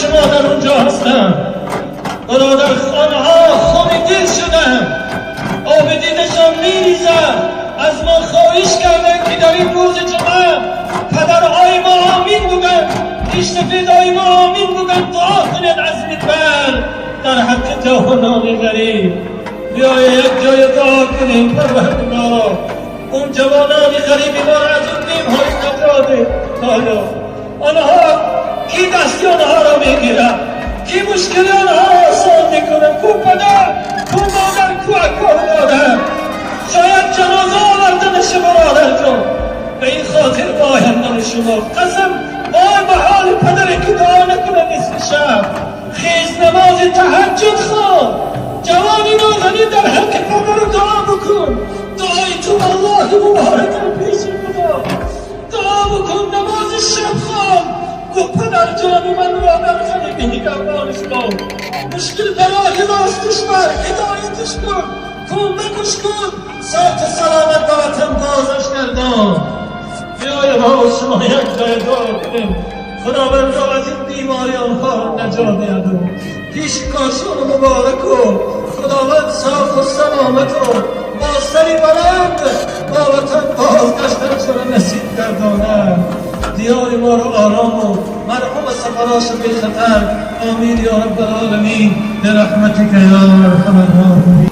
شما در اونجا هستند. برادر، آنها خون دل شدن، آب دیدشان میریزد. از ما خواهش کردن که در این روز جمعه پدرهای ما آمین بگن، ریش سفیدهای ما آمین بگن. دعا کنید از منبر در حق جوانان غریب. بیای یک جای دعا کنیم. پروردگارا، اون جوانان غریبی ما را از اون بیم های نجات ده. آیا آنها کی دستی آنها را میگیرد؟ کی مشکل آنها را آسان میکنه؟ کو پدر، کو مادر، کو اکا و مادر؟ شاید جنازه آورده نشه. برادر جان، به این خاطر باید من شما قسم، وای به حال پدری که دعا نکنه نصف شب. خیز، نماز تهجد خوان. جوانی نازنین، در حق پدر دعا بکن. دعای تو والله مبارک پیش خدا. دعا بکن، نماز شب خوان. گو پدر جان من را در غریبی نگهبانش کن. مشکل براه راستش بر، هدایتش کن، کمکش کن، صحت و سلامت به وطن بازش گردان. بیای ما و شما یک جای دعا کنیم. خداوند را از این بیماری آنها را نجات دهد و پیش کاشان مبارک و خداوند صاف و سلامت و با سری بلند با وطن بازگشتن را نصیب گرداند. دیار ما رو آرام و مرحوم سفراش بی خطر. آمین یا رب العالمین، برحمتك یا ارحم الراحمین.